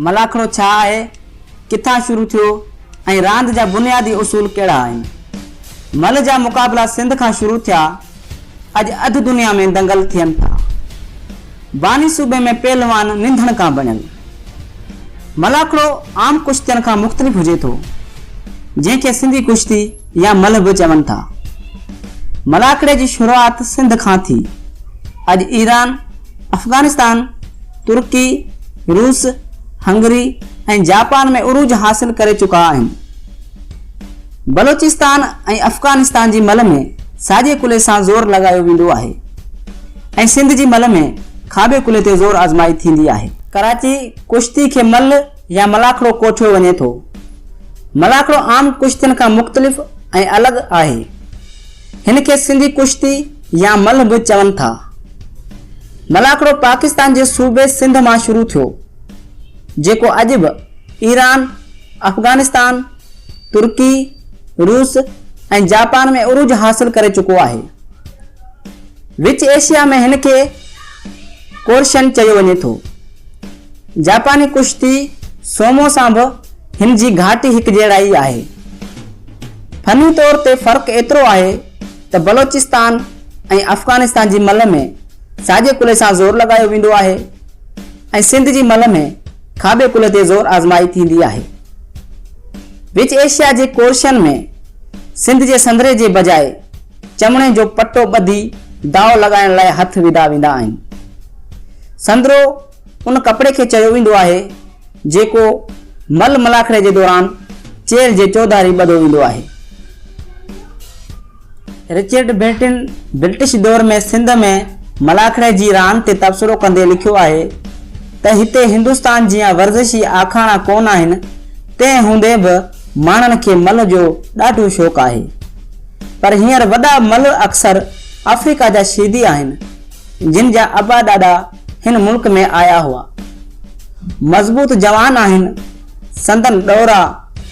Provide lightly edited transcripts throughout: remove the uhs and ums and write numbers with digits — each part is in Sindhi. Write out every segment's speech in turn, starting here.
ملاکڙو ڇا آهي، ڪٿان شروع ٿيو ۽ راند جا بنيادي اصول ڪهڙا آهن. ملهه جا مقابلا سنڌ کان شروع ٿيا، اڄ اڌ دنيا ۾ دنگل ٿين ٿا. باني صوبي ۾ پهلوان ننڌڻڪا بڻيل. ملاکڙو عام ڪشتين کان مختلف هجي ٿو، جنهن کي سنڌي ڪشتي يا ملهه به چون ٿا. ملاکڙي جي شروعات سنڌ کان ٿي. اڄ ايران، افغانستان، ترڪي، روس، هنگري ۽ جاپان ۾ عروج حاصل ڪري چڪا آهن. بلوچستان ۽ افغانستان جي ملهه ۾ ساڄي ڪلهي سان زور لڳايو ويندو آهي ۽ سنڌ جي ملهه ۾ کاٻي ڪلهي تي زور آزمائي ٿيندي آهي. ڪراچي ڪشتي کي ملهه يا ملاکڙو ڪوٺيو وڃي ٿو. ملاکڙو عام ڪشتين کان مختلف ۽ الڳ آهي. هن کي سنڌي ڪشتي يا ملهه به چون ٿا. ملاکڙو پاڪستان جي صوبي سنڌ مان شروع ٿيو، جيڪو اڄ به ايران، افغانستان، ترڪي، روس ۽ جاپان ۾ عروج حاصل ڪري چڪو آهي. وچ ايشيا ۾ هن کي ڪورشن چيو وڃي ٿو. جاپاني ڪشتي سومو سان به هن جي گهاٽي هڪجهڙائي آهي. فني طور تي فرق ايترو آهي ته بلوچستان ۽ افغانستان جي ملهه ۾ ساڄي ڪلهي سان زور لڳايو ويندو آهي ۽ سنڌ جي ملهه ۾ کاٻي ڪلهي تي زور آزمائي ٿيندي آهي. وچ ايشيا جي ڪورشن ۾ سنڌ جي سندري جي بجاء چمڙي جو پٽو ٻڌي داء لڳائڻ لاء هٿ وڌا ويندا آهن. سندرو ان ڪپڙي کي چيو ويندو آهي، جيڪو مل ملاکڙي جي دوران چيلهه جي چوڌاري ٻڌو ويندو آهي. رچرڊ برٽن برٽش دور ۾ سنڌ ۾ ملاکڙي جي راند تي تبصرو ڪندي لکيو آهي ته هتي هندستان جيان ورزشي آکاڻا ڪونه آهن، تنهن هوندي به ماڻهن کي ملهه جو ڏاڍو شوق آهي. پر هينئر وڏا ملهه اڪثر آفريڪا جا شيدي آهن. جن جا ابا ڏاڏا هن ملڪ ۾ آيا هئا. مضبوط جوان آهن، سندن ڏورا،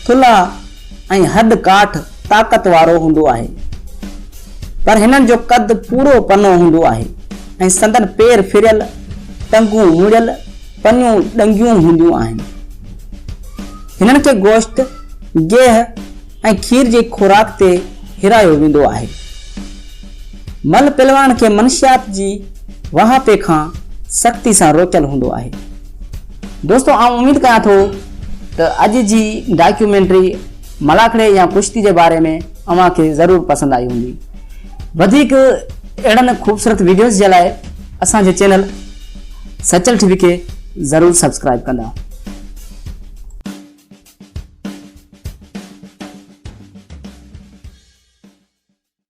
ٿلها ۽ هڏ ڪاٺ طاقت وارو هوندو آهي. پر هنن جو قد پورو پنو هوندو آهي ۽ سندن پير ڦريل، ٽنگون مڙيل، پنيون ڏنگيون هونديون آهن. هنن کي گوشت، گيهه ۽ کير جي خوراڪ تي هيرايو ويندو آهي. مل پهلوان کي منشيات جي واهپي کان سختي سان روڪيل هوندو آهي. دوستو آئون اميد ڪيان ٿو ته اڄ جي ڊاڪيومينٽري ملاکڙي يا ڪشتي جي باري ۾ اوهان کي ضرور پسند آئي هوندي. وڌيڪ اهڙن خوبصورت ويڊيوز جي لاء اسان جي چينل سچل ٽي وي کي ضرور سبسڪرائب ڪندا.